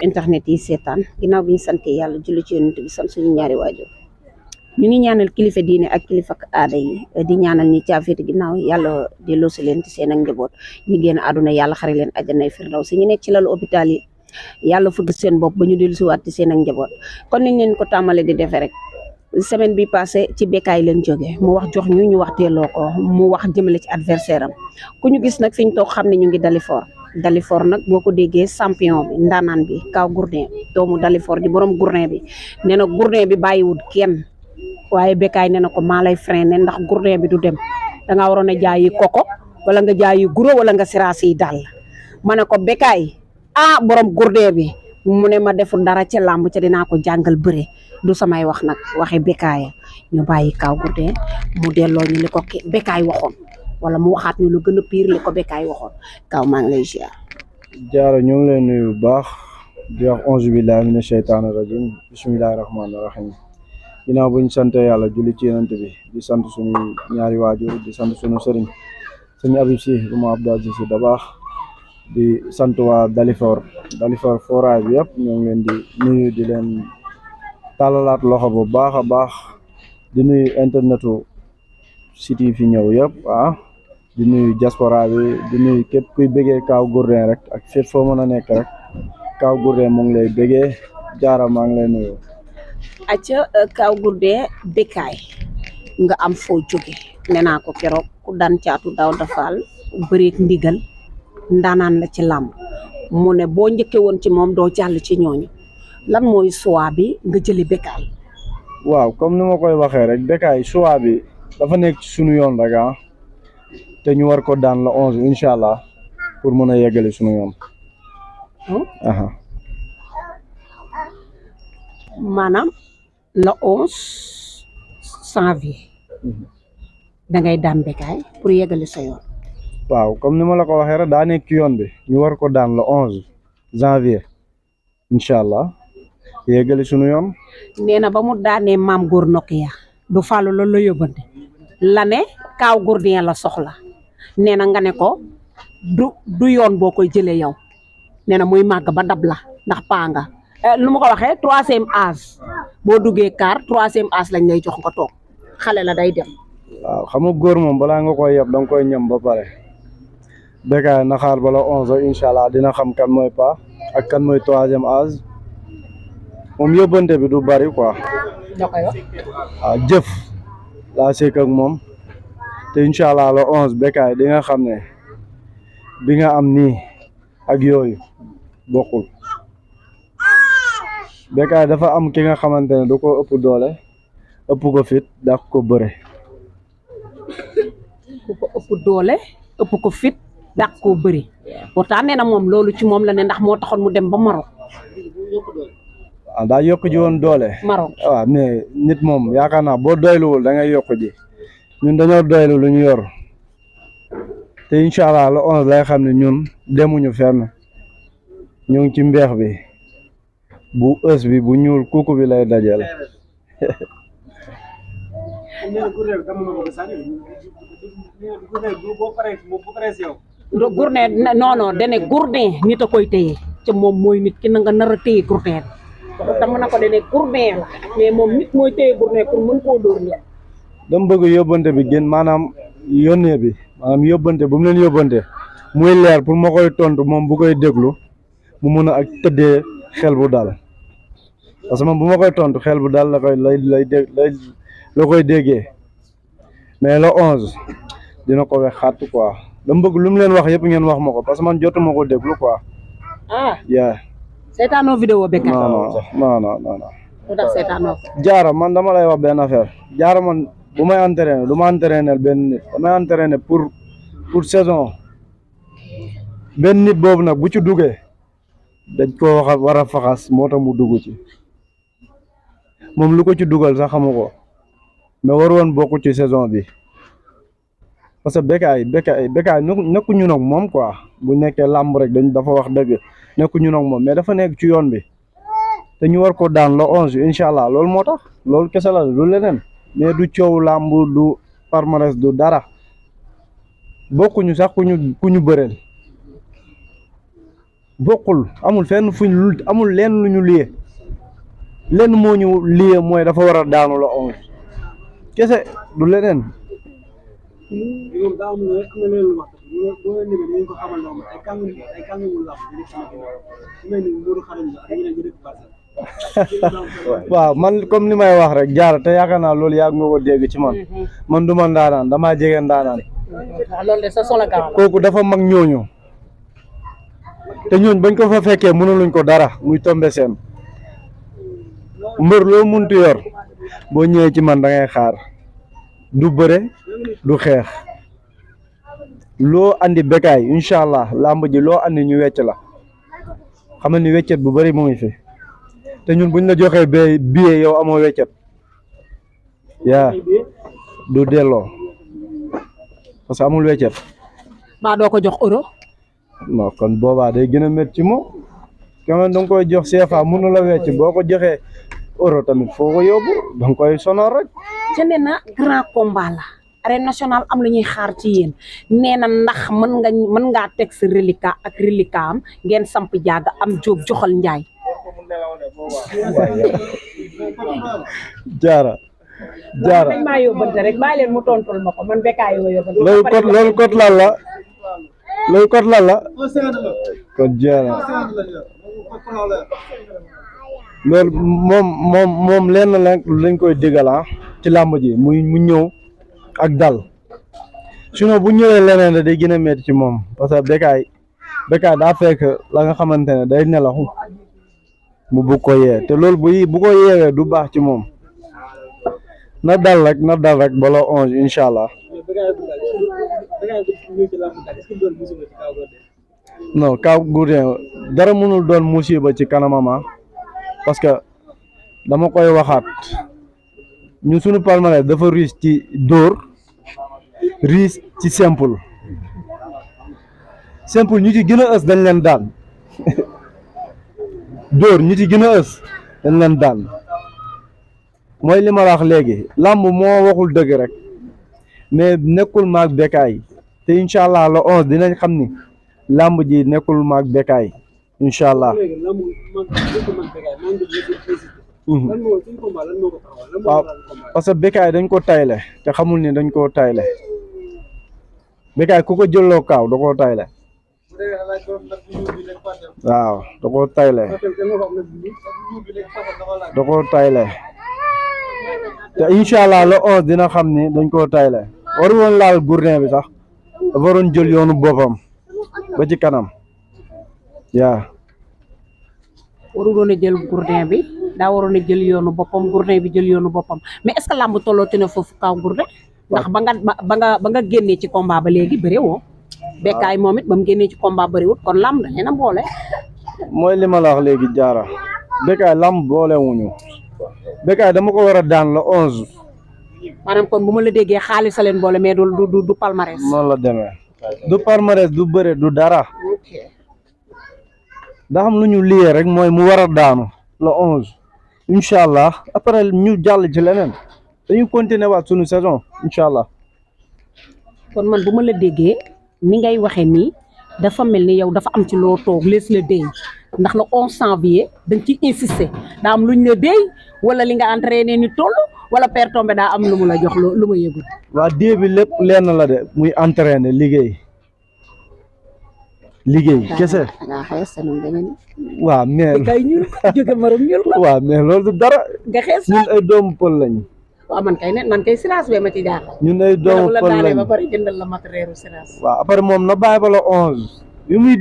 internet yi seetaan ginnaaw bi ñu sante yàlla julli ci yonent bi sant suñu ñaari waajur ñu ngi ñaanal kilifa diine ak kilifa aada yi di ñaanal ñi caafeeti ginnaaw yàlla delloosi leen ci seen ak njaboot ñi génn àdduna yàlla xare leen àjjanay firdawsi ñu nekk ci lalu hôpital yi yàlla fëgg seen bopp ba ñu dellusiwaat ci seen ak njaboot kon niñ leen ko tàmmale di defee rek semaine bi passé ci Bécaye leen jóge mu wax jox ñu wax teeloo ko mu wax jëmale ci adversaire am ku ñu gis nag fi ñu toog xam ne ñu ngi Dalifort nag boo ko déggee champion bi ndaanaan bi Kaw Gourdin doomu Dalifort di borom Gourdin bi nee na Gourdin bi bàyyiwul kenn waaye Bécaye nee na ko maa lay freiné ndax Gourdin bi du dem dangaa waroon a jaayi koko wala nga jaayi guro wala nga siraas yi daal ma ne ko Bécaye borom Gourdin bi mu ne ma deful dara ca làmb ca dinaa ko jàngal bëre du samay wax nag waxi Bécaye ñu bàyyi Kaw Gourdin mu delloo ñu li ko Bécaye waxoon wala mu waxaat ñu lu gën a pire li ko Bécaye waxoon Kaw maa ngi lay ziar. Jaara ñu ngi lay nuyu bu baax di wax auzu billahi mina sheytaani rajim bismillahi rahmaani rahim ginnaaw bu ñu sant yàlla julli ci yonent bi di sant suñu ñaari waajur di sant suñu sëriñ sëñ Habib Sy bu ma Abdou Aziz Sy Dabakh di sant waa Dalifort foraay bi yëpp ñoo ngi leen di nuyu di leen tàllalaat loxo bu baax a baax di nuyu internetu site yi fi ñëw yëpp di nuyu diaspora bi di nuyu képp kuy bëggee Kaw Gourdin rek ak fépp foo mën a nekk rek Kaw Gourdin mu ngi lay bëggee Jaara maa ngi lay nuyu. acca Kaw Gourdin Bécaye nga am foo jóge nee naa ko keroog ku daan caatu daaw dafaal bëreek ndigal ndaanaan la ci làmb mu ne boo njëkkee woon ci moom doo jàll ci ñooñu lan mooy choix bi nga jëli Bécaye. waaw comme ni ma koy waxee rek Bécaye choix bi dafa nekk ci suñu yoon rek te ñu war ko daan la 11 incha allah pour mën a yeggale suñu yoon. maanaam la 11 janvier da ngay daan Bécaye pour yeggale sa yoon. waaw comme ni ma la ko waxee rek daa nekk ci yoon bi ñu war ko daan la 11 janvier incha allah yeggale suñu yoon. nee na ba mu daanee maam góor Nokia du fàllu loolu la yóbbante la ne Kaw Gourdin la soxla nee na nga ne ko du yoon boo koy jëlee yow nee na muy màgg ba dab la ndax paa nga lu ma ko waxee 3e âge boo duggee car 3e âge lañ lay jox nga toog xale la day dem. waaw xam nga góor moom balaa nga koy yeb da nga koy ñam ba pare Bécaye na xaar bala 11 incha allah dina xam kan mooy paa ak kan mooy 3e âge moom yóbbante bi du bari quoi. waaw jëf laa sekk ak moom te incha allah le 11 Bécaye di nga xam ne bi nga am nii ak yooyu bokkul Bécaye dafa am ki nga xamante ne du ko ëpp doole ëpp ko fit dak ko bëre. ku ko ëpp doole ëpp ko fit dak koo bëri pourtant nee na moom loolu ci moom la ne ndax moo taxoon mu dem ba Maroc. daa yokk ji woon doole. Maroc waaw mais nit moom yaakaar naa boo doyluwul da ngay yokk ji ñun dañoo doylu lu ñu yor te incha allah le 11 lay xam ne ñun demuñu fenn ñu ngi ci mbeex bi bu ës bi bu ñuul kuku bi lay dajeel. Gourdin non dane Gourdin nit a koy téye ca moom mooy nit ki na nga nar a téye Gourdin tam na ko dane Gourdin la mais moom nit mooy téye Gourdin pour mën koo dóor ñe dama bëgg yóbbante bi gën maanaam yónnee bi maanaam yóbbante bu mu leen yóbbante muy leer pour ma koy tontu moom bu koy déglu mu mun a ak tëddee xel bu dal parce que moom bu ma koy tontu xel bu dal la koy la koy déggee mais le 11 dina ko wex xàtt quoi dama bëgg lu mu leen wax yëpp ngeen wax ma ko parce que man jotuma ko déglu quoi. seetaanoo vidéo Bécaye. non. lu tax seetaanoo ko. Jaara man dama lay wax benn affaire Jaara man bu may entraîner du ma entraîner benn nit damay entraîner pour saison benn nit boobu nag bu ci duggee dañ ko war a faxas moo tax mu dugg ci moom lu ko ci dugal sax xamu ko mais war woon bokku ci saison bi parce que Bécaye nekku ñu nag moom quoi bu nekkee làmb rek dafa wax dëgg nekku ñu nag moom mais dafa nekk ci yoon bi te ñu war ko daan le 11 incha allah loolu moo tax loolu kese la lu leneen mais du coow làmb du palmarès du dara bokkuñu sax ku ñu bëreel bokkul amul fenn amul lenn lu ñu liyee lenn moo ñu liyee mooy dafa war a daanu la 11 kese du leneen. moom daa am na leen lu wax boo leen demee dañ ko xamal noonu ay kàngamu làmb di nekk sama ginnaaw su mel ni Modou Xarañ la ak ñeneen ñi dëkk Parcelles. waaw man comme ni may wax rek Diarra te yaakaar naa loolu yàgg nga ko dégg ci man du ma ndaanaan damaa jege ndaanaan. waaw loolu de sa solo gaaw kooku dafa mag ñooñu te ñooñ bañ ko fa fekkee mënuluñ ko dara muy tombe seen mbër loo muntu yor boo ñëwee ci man da ngay xaar du bëre du xeex loo andi Bécaye incha allah làmb ji loo andi ñu wecc la xam ni weccet bu bëri mu ngi fi te ñun buñ la joxee billet yow amoo weccet yaa du delloo parce que amul weccet. ba doo ko jox euro. non kon boobaa day gën a métti ci moom quand da nga koy jox CFA mënu la wecc boo ko joxee euro tamit foo ko yóbbu da nga koy sonal rek. ca nee na grand combat la arène nationale am lu ñuy xaar ci yéen nee na ndax mën ngaa teg sa reliquat ak reliquat am ngeen samp jaaga am jóob joxal njaay. Diarra. dañ maa yóbbante rek bàyyi leen mu tontul ma ko man Bécaye yoo yóbbante. loolu kot lan la loolu kot lan la kon Diarra loolu moom lenn lañ koy digal ci làmb ji mu ñëw ak dal sinon bu ñëwee leneen da day gën a métti ci moom parce que Bécaye daa fekk la nga xamante ne day nelaxu mu bugg ko yee te loolu bu ko yeewee du baax ci moom na dal rek bala 11 incha allah. non Kaw Gourdin dara mënul doon musiba ci kanamama parce que dama koy waxaat ñun suñu palmarès dafa riche ci dóor riche ci simple ñu ci gën a ës dañ leen daan dóor ñu ci gën a ës dañ leen daan mooy li ma wax léegi làmb moo waxul dëgg rek mais nekkul maag Bécaye te incha allah le 11 dinañ xam ni làmb ji nekkul maag Bécaye incha allah. waaw parce que Bécaye dañ ko tayle te xamul ni dañ koo tayle Bécaye ku ko jëloo kaaw da koo tayle waaw da koo tayle te incha allah le 11 dina xam ni dañ koo tayle waru woon laal Gourdin bi sax dafa waroon jël yoonu boppam ba ci kanam yaa waru doon a jël Gourdin bi daa waroon a jël yoonu boppam Gourdin bi jël yoonu boppam mais est ce que làmb tollooti na foofu Kaw Gourdin ndax ba nga génnee ci combat ba léegi bëri woo Bécaye moom it ba mu génnee ci combat bëriwut kon làmb dañu na boole. mooy li ma la wax léegi Diarra Bécaye làmb boole wuñu Bécaye dama ko war a daan la 11. maanaam kon bu ma la déggee xaalis a leen boole mais du palmarès. noonu la demee du palmarès du bëre du dara. da xam lu ñu liyee rek mooy mu war a daanu la 11 incha allah après ñu jàll ci leneen dañu continuer waat suñu saison incha allah. kon man bu ma la déggee ni ngay waxee nii dafa mel ni yow dafa am ci loo toog lees la déy ndax le 11 janvier dañ ci insister daa am luñ la déy wala li nga entraîné ni toll wala Père Tombé daa am lu mu la jox lu ma yëgul. waa dée bi lépp lenn la de muy entraîné liggéey kese. waaw mais kay ñuul jóge marum ñuul ko. waaw mais loolu du dara. nga xees ñun ay doomu pël lañ. waaw man kay siraas bee ma ci jaar. ñun ay doomu pël lañ ba pare jëndal la matériel siraas. waaw après moom na bàyyi ba la 11 yu muy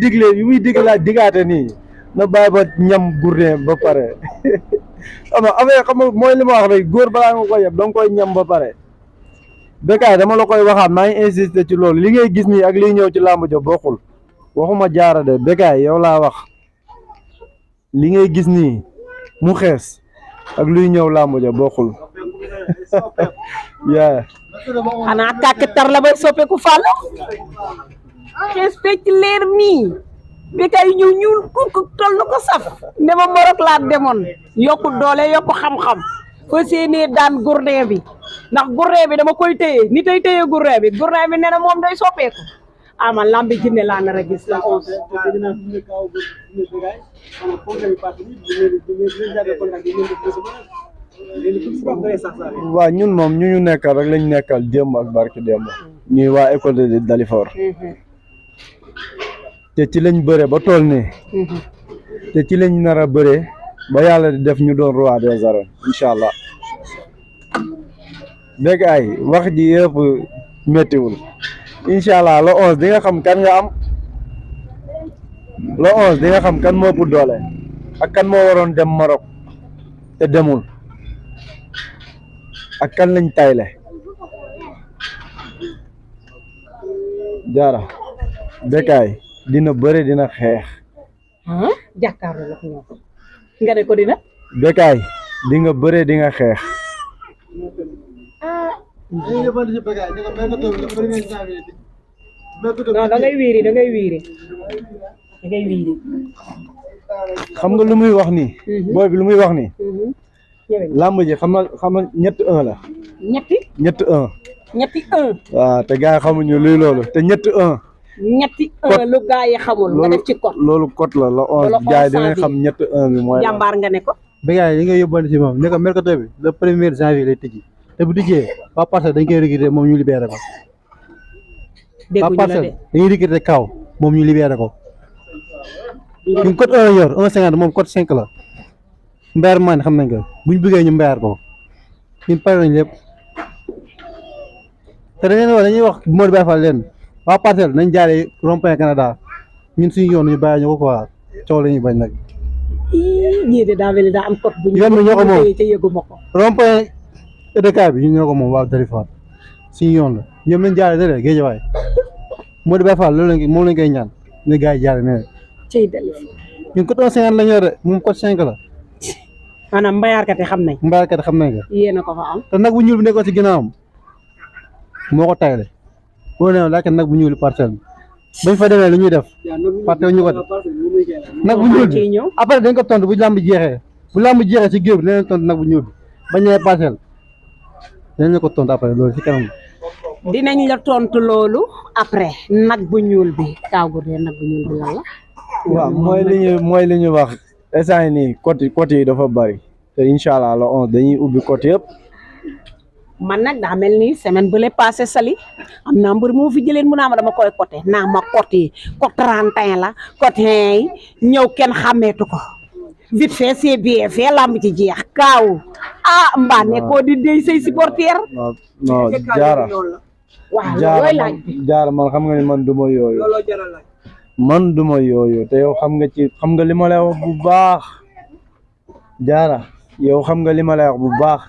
digaate nii na bàyyi ba ñam Gourdin ba pare xam nga mooy li ma wax rek góor balaa nga koy yeb da nga koy ñam ba pare. Bécaye dama la koy waxaat maa ngi insister ci loolu li ngay gis nii ak liy ñëw ci làmb ja bokkul waxuma Diarra de Bécaye yow laa wax li ngay gis nii mu xees ak luy ñëw làmb ja bokkul. yaa xanaa kàkkatar la bay soppeeku fàllu xees fecc leer nii Bécaye ñëw ñuul ku toll na ko saf ne ma Morok laa demoon yokku doole yokku xam-xam fa séenee daan Gourdin bi ndax Gourdin bi dama koy téye ni tey téye Gourdin bi nee na moom day soppeeku ama lambi jinne laa nar a gis la 11. waaw ñun moom ñu nekkal rek lañ nekkal démb ak barki démb ñuy waa école de Dalifort te ci lañ bëre ba tool nii te ci lañ nar a bëre ba yàlla di def ñu doon roi des arènes incha allah dégg ay wax ji yëpp méttiwul incha allah le 11 di nga xam kan nga am le 11 di nga xam kan moo ëpp doole ak kan moo waroon dem Maroc te demul ak kan lañ tayle jaara Bécaye dina bëre dina xeex jàkkaarloo la ñoom nga ne ko dina Bécaye di nga bëre di nga xeex non da ngay wiiri da ngay wiiri xam nga lu muy wax nii booy bi lu muy wax nii làmb ji xam nga ñett 1 la ñett 1 waaw te gars yi xamuñu luy loolu te ñett 1 ñetti 1 lu gaa yi xamul nga def ci code loolu code la 11 gars yi dinañ xam ñett 1 bi mooy jàmbaar nga ne ko Bécaye yi nga yóbbante si moom ne ko mercato bi le 1er janvier lay tijji te bu tijjee waa Parcelles dañ koy recruter moom ñu libéré ko waa Parcelles dañuy recruter kaw moom ñu libéré ko ñun code 1 yor 1,50 moom code 5 la mbeer man xam nañ ko buñ bëggee ñu mbeer ko ñun pare nañ lépp te dañuy wax Modou Baye Fall leen waa Parcelles nañ jaaree rond-point Canada ñun suñu yoon ñu bàyyi ñu ko quoi coow la ñuy bañ nag ñii de daa mel ni daa am code bu ñu yoon bi ñoo ko moom ca yëguma ko rond-point EDK bi ñun ñoo ko moom waa Dalifort suñu yoon la ñoom lañ jaaree ne Guédiawaye Modou Baye Fall loolu moom lañ koy ñaan ne gars yi jaaree ne cey Dalifort ñun code 1,50 la ñu yor de moom code 5 la maanaam mbayaarkat yi xam nañ mbaarkat xam nañ ko yéen a ko fa am te nag bu ñuul bi nekkoon si ginnaawam moo ko tayle boo nee laajte nag bu ñuul Parcelles bañ fa demee lu ñuy def fàtte ñu ko de nag bu ñuul bi après dañ ko tontu bu làmb jeexee si géew bi dinañ tontu nag bu ñuul bi bañ ñëwee Parcelles dinañ ko tontu après loolu si kanam dinañ la tontu loolu après nag bu ñuul bi Kaw Gourdin nag bu ñuul bi lan la waaw mooy li ñu wax instant yi nii côté yi dafa bari te incha allah le 11 dañuy ubbi côté yëpp man nag daa mel ni semaine bële passé sali am naa mbër moo fi jëleen mu naa ma dama koy côté naa ma côté côté 31 la côté yi ñëw kenn xàmmeetu ko vite fait c'est bien fait lamb ci jeex Kaaw mbaa nekkoo di déy say supporter non jaara waaw loolooy laaj bi jaara man xam nga ni man duma yooyu man duma yooyu te yow xam nga li ma lay wax bu baax jaara yow xam nga li ma lay wax bu baax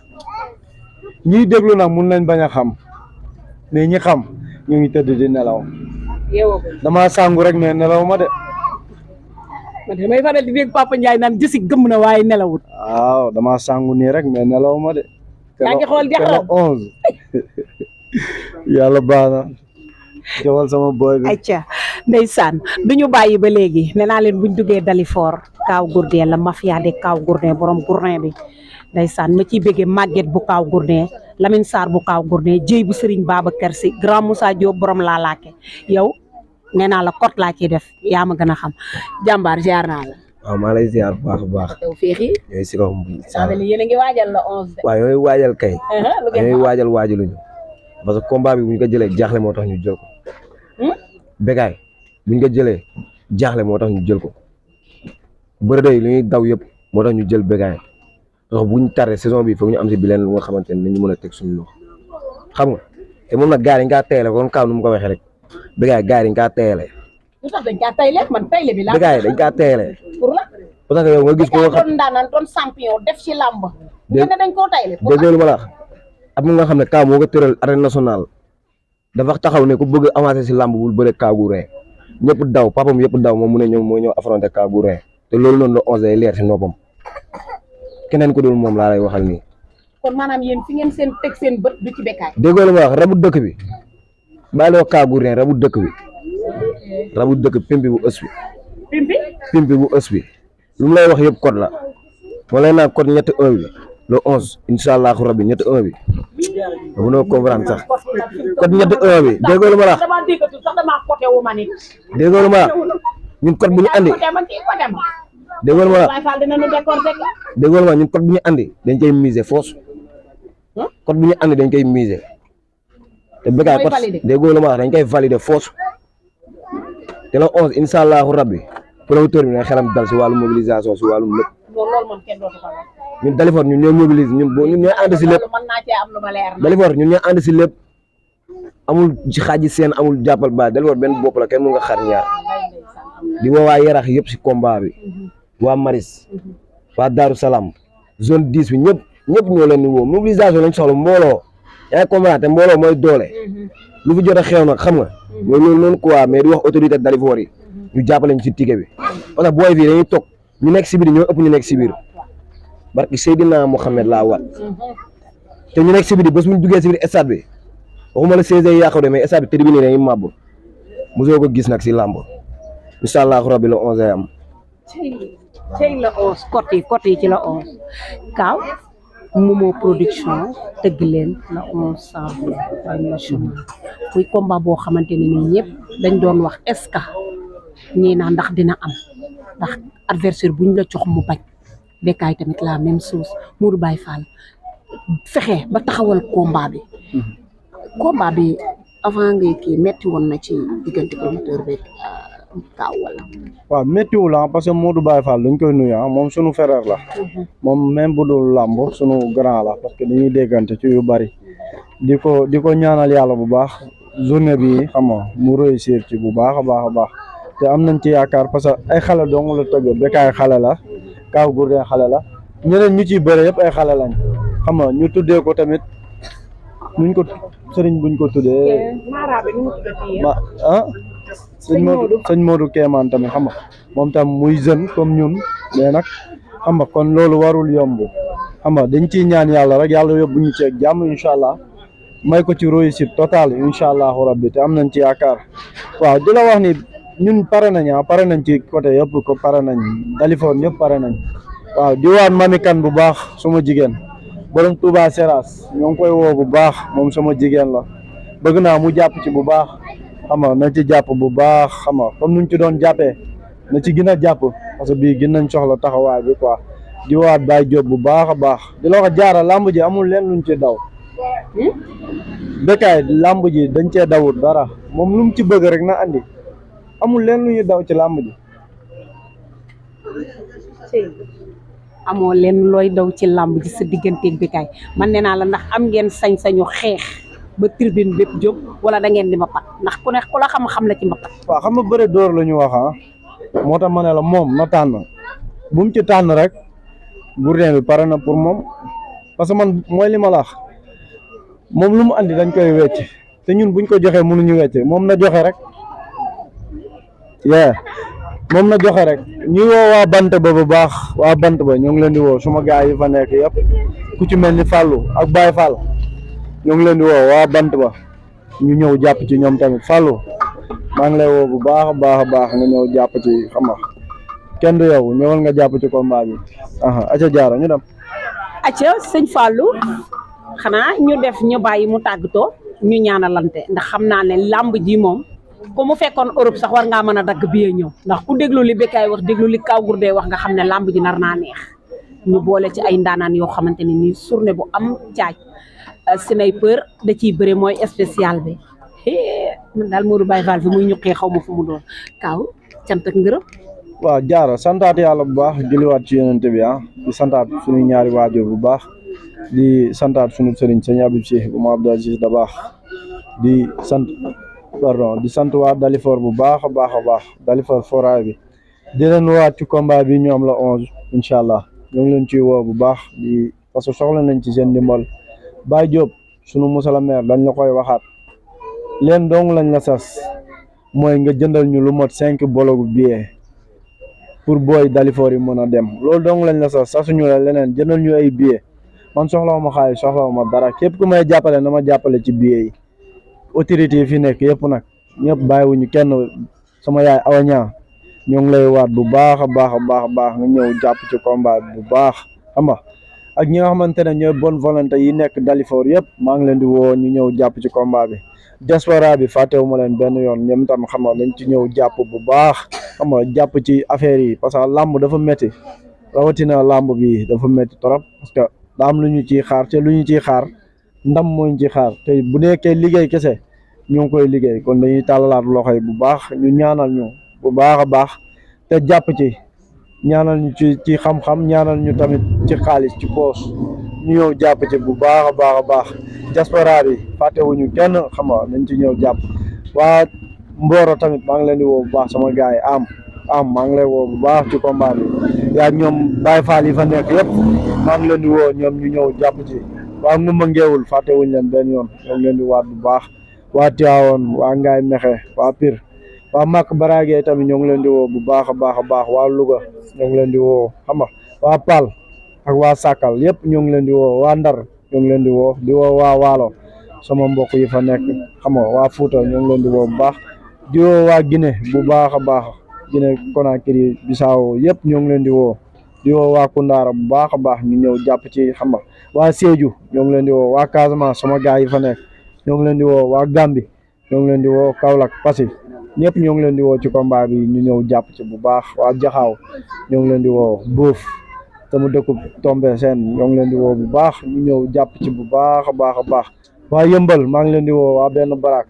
ñiy déglu nag mun nañ bañ a xam mais ñi xam ñu ngi tëdd di nelaw dama sangu rek mais nelaw ma de man damay faral di dégg Papa Ndiaye naan jësi gëm na waaye nelawut waaw dama sangu nii rek mais nelaw ma de yaa ngi xool jaxram 11 yàlla baax na joxal sama boy bi ayca ndeysaan duñu bàyyi ba léegi nee naa leen buñ duggee Dalifort Kaw Gourdin la mafia de Kaw Gourdin borom Gourdin bi ndeysaan ma ciy béggee Maguette bu Kaw Gourdin Lamine Sarr bu Kaw Gourdin Jéy bu Serigne Babacar Sy Grand Moussa Diop borom laa laake yow nee naa la kot laa ciy def yaa ma gën a xam jàmbaar ziar naa la waaw maa lay ziar bu baax a baax yow féexi yooyu si kaw yéen a ngi waajal la 11 de waaw yooyu waajal kay lu ngeen yooyu waajal waajaluñu parce que combat bi bu ñu ko jëlee jaaxle moo tax ñu jël ko Bécaye bu ñu ko jëlee jaaxle moo tax ñu jël ko bëre doy li ñuy daw yëpp moo tax ñu jël Bécaye ndax bu ñu taree saison bi foog ñu am si bileen lu nga xamante ne ñu mën a teg suñu loxo xam nga te moom nag gars yi dañ kaa teele kon Kaw nu mu ko waxee rek Bécaye gars yi dañ kaa teele lu tax dañ kaa tayle man tayle bi laa Bécaye dañ kaa teele pour la parce que yow nga gis ko nga xam doon ndaanaan doon champion def ci làmb ngeen ne dañ koo tayle dégg ma la am nga xam ne Kaw moo ko tëral arène nationale dafa taxaw ne ku bëgg avancer si làmb bul bëre Kaw Gourdin ñëpp daw papam yëpp daw moom mu ne ñëw mooy ñëw affronter Kaw Gourdin te loolu noonu la 11 leer si noppam keneen ko dul moom laa lay waxal nii. kon maanaam yéen fi ngeen seen teg seen bët du ci Bécaye. déggoo la ma wax rabu dëkk bi bàyyi la wax Kaw Gourdin rabu dëkk bi rabu dëkk pimpi bu ës bi. pimpi bu ës bi lu mu lay wax yëpp code la moo lay naan code ñetti 1 bi le 11 incha allahu rabbi ñett 1 bi mënoo comprendre sax code ñett 1 bi déggoo lu ma la wax déggoo lu ma la ñun code bu ñu andi déggoo lu ma la déggoo lu ma ñun code bu ñu andi dañ koy miser force code bu ñu andi dañ koy miser te Bécaye code déggoo lu ma wax dañ koy valider force te le 11 incha allahu rabbi promoteur bi ne xelam dal si wàllu mobilisation si wàllum lépp ñun Dalifort ñun ñoo mobilise ñun ñooy ànd si lépp Dalifort ñun ñooy ànd si lépp amul ci xaaji seen amul jàppal ba Dalifort benn bopp la kenn mun nga xar ñaar di woo waa Yarax yëpp si combat bi waa Maris waa Darou Salaam zone 10 bi ñëpp ñoo leen di woo mobilisation lañ soxla mbooloo yaa ngi comprendre te mbooloo mooy doole lu fi jot a xew nag xam nga mooy loolu noonu quoi mais di wax autorité Dalifort yi ñu jàppale ñu ci ticket bi parce que booy fii dañuy toog ñu nekk si biir ñoo ëpp ñu nekk si biir barki Seydina Mohamed laa wat te ñu nekk si biir bés bu ñu duggee si biir stade bi waxuma la 16 yi yàqu de mais stade bi tribune yi dañuy màbb mosoo ko gis nag si làmb incha allahu rabbi la 11 ay am. tey la 11 côté yi ci la 11 Kaaw Momo production tëgg leen la 11 janvier national muy combat boo xamante ne nii ñëpp dañ doon wax est-ce que ñii naa ndax dina am ndax adversaire buñ la jox mu bañ Bécaye tamit la même chose Modou Baye Fall fexe ba taxawal combat bi avant ngay kii metti woon na ci diggante promoteur beeg Kaaw wala. waaw méttiwul parce que Modou Baye Fall dañ koy nuyu moom sunu frère la moom même bu dul làmb sunu grand la parce que dañuy déggante ci yu bari di ko ñaanal yàlla bu baax journée bi xam nga mu réussir ci bu baax a baax te am nañ ci yaakaar parce que ay xale dong la tëgg Bécaye xale la Kaaw Gourdin xale la ñeneen ñu ciy bëre yëpp ay xale lañ xam nga ñu tuddee ko tamit nuñ ko sëriñ buñ ko tuddee sëñ Modou Kéemaan tamit xam nga moom tam muy jeune comme ñun mais nag xam nga kon loolu warul yomb xam nga dañ ciy ñaan yàlla rek yàlla yóbbu ñu ceeg jàmm incha allah may ko ci réussite totale incha allahu rabbi te am nañ ci yaakaar waaw di la wax ni ñun pare nañ ci côté yëpp ko pare nañ Dalifort ñëpp pare nañ waaw di waat Mami Kan bu baax suma jigéen borom Touba Seras ñoo ngi koy woo bu baax moom sama jigéen la bëgg naa mu jàpp ci bu baax xam nga na ci jàpp bu baax xam nga comme nuñ ci doon jàppee na ci gën a jàpp parce que bii gën nañ soxla taxawaay bi quoi di waat Baye Diop bu baax a baax di la wax jaara làmb ji amul leen luñ ci daw Bécaye làmb ji dañ cee dawut dara moom lu mu ci bëgg rek na andi amul leen lu ñu daw ci làmb ji amoo leen looy daw ci làmb ji sa digganteeg Bécaye man nee naa la ndax am ngeen sañ-sañu xeex ba tribune bépp jóg wala da ngeen di mbapat ndax ku ne ku la xam la ci mbapat. waaw xam nga bëre dóor la ñu wax moo tax ma ne la moom na tànn bu mu ci tànn rek Gourdin bi pare na pour moom parce que man mooy li ma la wax moom lu mu andi dañ koy wecc te ñun buñ ko joxee mënuñu wecc moom na joxe rek moom na joxe rek ñu woo waa bant ba bu baax waa bant ba ñoo ngi leen di woo suma gaay yi fa nekk yëpp ku ci mel ni Fallou ak Baye Fall ñoo ngi leen di woo waa bant ba ñu ñëw jàpp ci ñoom tamit Fallou maa ngi lay woo bu baax a baax nga ñëw jàpp ci xam nga kenn du yow ñëwal nga jàpp ci combat bi aca jaara ñu dem aca sëñ Fallou xanaa ñu def ñu bàyyi mu tàggatoo ñu ñaanalante ndax xam naa ne làmb ji moom ku mu fekkoon Europe sax war ngaa mën a dagg bi ñëw ndax ku déglu li Bécaye wax déglu li Kaaw Gourdin wax nga xam ne làmb ji nar naa neex ñu boole ci ay ndaanaan yoo xamante ne nii journée bu am caaj sniper da ciy bëre mooy spécial bi man daal Modou Baye Fall fi muy ñuqee xaw ma fu mu doon Kaaw cant ak ngërëm. waaw jaara santaat yàlla bu baax julliwaat ci yonent bi di santaat suñu ñaari waajur bu baax di santaat suñu sëriñ sëñ Abib Cheikh bu ma Abdou Aziz da baax di sant waa Dalifort bu baax a baax Dalifort foraay bi di leen waat ci combat bi ñu am la 11 incha allah ñu ngi leen ciy woo bu baax di parce que soxla nañ ci seen ndimbal Baye Diop sunu monsieur le maire dañ la koy waxaat leen dong lañ la sas mooy nga jëndal ñu lu mot 5 bologu billet pour booy Dalifort yi mën a dem loolu dong lañ la sasuñu la leneen jëndal ñu ay billet man soxlawu ma xaalis soxlawu ma dara képp ku may jàppale na ma jàppale ci billet yi autorité yi fi nekk yëpp nag ñëpp bàyyiwuñu kenn sama yaay awaña ñoo ngi lay waat bu baax a baax nga ñëw jàpp ci combat bu baax xam nga ak ñi nga xamante ne ñooy bonne volonté yi nekk Dalifort yëpp maa ngi leen di woo ñu ñëw jàpp ci combat bi. diaspora bi fàttewuma leen benn yoon ñoom tam xam nga nañ ci ñëw jàpp bu baax xam nga jàpp ci affaire yi parce que làmb dafa métti rawatina làmb bi dafa métti trop parce que daa am lu ñu ciy xaar te lu ñu ciy xaar ndam moo ñu ciy xaar te bu nekkee liggéey kese ñu ngi koy liggéey kon dañuy tàllalaat loxo yi bu baax ñu ñaanal ñu bu baax a baax te jàpp ci ñaanal ñu ci xam-xam ñaanal ñu tamit ci xaalis ci poos ñu ñëw jàpp ci bu baax a baax diaspora bi fàttewuñu kenn xam nga nañ ci ñëw jàpp waa Mboro tamit maa ngi leen di woo bu baax sama gars yi am maa ngi lay woo bu baax ci combat bi yaa ñoom Baye Fall yi fa nekk yëpp maa ngi leen di woo ñoom ñu ñëw jàpp ci waa Ngumba Ngeewul fàttewuñu leen benn yoon ñoo ngi leen di waat bu baax waa Tivaouane waa Ngaye Mexe waa Pire waa Mak Barage tamit ñoo ngi leen di woo bu baax a baax waa Louga ñoo ngi leen di woo xam nga waa Pal ak waa Sakal yëpp ñoo ngi leen di woo waa Ndar ñoo ngi leen di woo waa Waalo sama mbokk yi fa nekk xam nga waa Fouta ñoo ngi leen di woo bu baax di woo waa Guinée bu baax a baax Guinée Conakry Bissau yëpp ñoo ngi leen di woo waa Koundara bu baax a baax ñu ñëw jàpp ci xam nga waa Sédhiou ñoo ngi leen di woo waa Casamance sama gars yi fa nekk ñoo ngi leen di woo waa Gambie ñoo ngi leen di woo Kaolack Passy ñëpp ñoo ngi leen di woo ci combat bi ñu ñëw jàpp ci bu baax waa Jaxaaw ñoo ngi leen di woo Boof sama dëkku Tombe Seen ñoo ngi leen di woo bu baax ñu ñëw jàpp ci bu baax a baax waa Yëmbal maa ngi leen di woo waa Benn Barak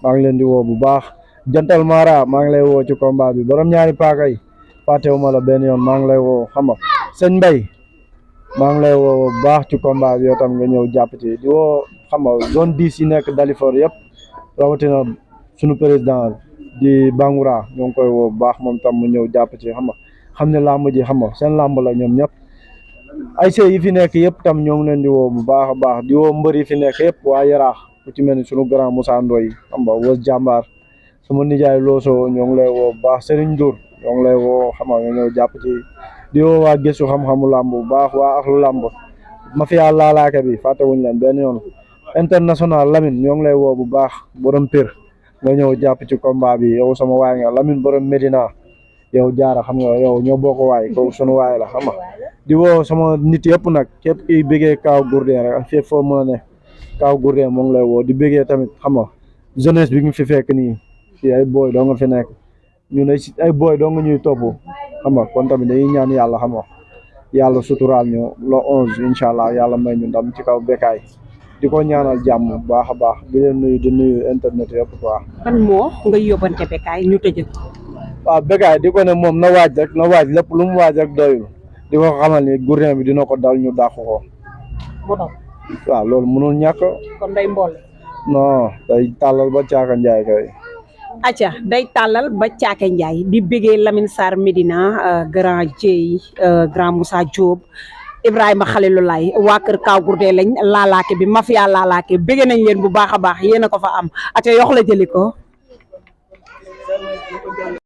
maa ngi leen di woo bu baax Jantal Mara maa ngi lay woo ci combat bi borom ñaari paaka yi fàttewuma la benn yoon maa ngi lay woo xam nga sëñ Mbay maa ngi lay woo bu baax ci combat bi yow tam nga ñëw jàpp ci di woo xam nga zone 10 yi nekk Dalifort yëpp rawatina sunu président di Bangoura ñoo ngi koy woo bu baax moom tam mu ñëw jàpp ci xam nga xam ne làmb ji xam nga seen làmb la ñoom ñëpp ay see yi fi nekk yëpp tam ñoo ngi leen di woo bu baax a baax di woo mbër yi fi nekk yëpp waa Yaraax ku ci mel ni sunu grand Moussa Ndoye xam nga wës jàmbaar sama nijaay Looso ñoo ngi lay woo bu baax Serigne Ndour ñoo ngi lay woo xam nga nga ñëw jàpp ci di woo waa gëstu xam-xamu làmb bu baax waa axlu làmb mafia laalaake bi fàttewuñu leen benn yoon international Lamine ñoo ngi lay woo bu baax borom Pire nga ñëw jàpp ci combat bi yow sama waay nga Lamine borom Medina yow jaara xam nga yow ñoo bokk waay ko sunu waay la xam nga di woo sama nit yëpp nag képp kiy bëggee Kaw Gourdin rek ak fépp foo mën a ne Kaw Gourdin moo ngi lay woo di bëggee tamit xam nga jeunesse bi nga fi fekk nii fii ay booy doo nga fi nekk ñun ay booy doo nga ñuy topp xam nga kon tamit dañuy ñaan yàlla xam nga yàlla suturaal ñu le 11 incha allah yàlla may ñu ndam ci kaw Bécaye di ko ñaanal jàmm bu baax a baax di leen nuyu di nuyu internet yëpp quoi. ban moo nga yóbbante Bécaye ñu tëjee ko. waaw Bécaye di ko ne moom na waaj rek na waaj lépp lu mu waaj rek doyul di ko xamal ni Gourdin bi dina ko dal ñu dàq ko. mu daw. waaw loolu mënul ñàkk. kon day mboole. non day tàllal ba caaka njaay kay. acca day tàllal ba caake Ndiaye di bëggee Lamine Sarr Medina grand Dieye grand Moussa Diop Ibrahima Khalilulaay waa kër Kaw Gourdin lañ laalaake bi mafia laalaake bëggee nañ leen bu baax a baax yéen a ko fa am acca yox la jëli ko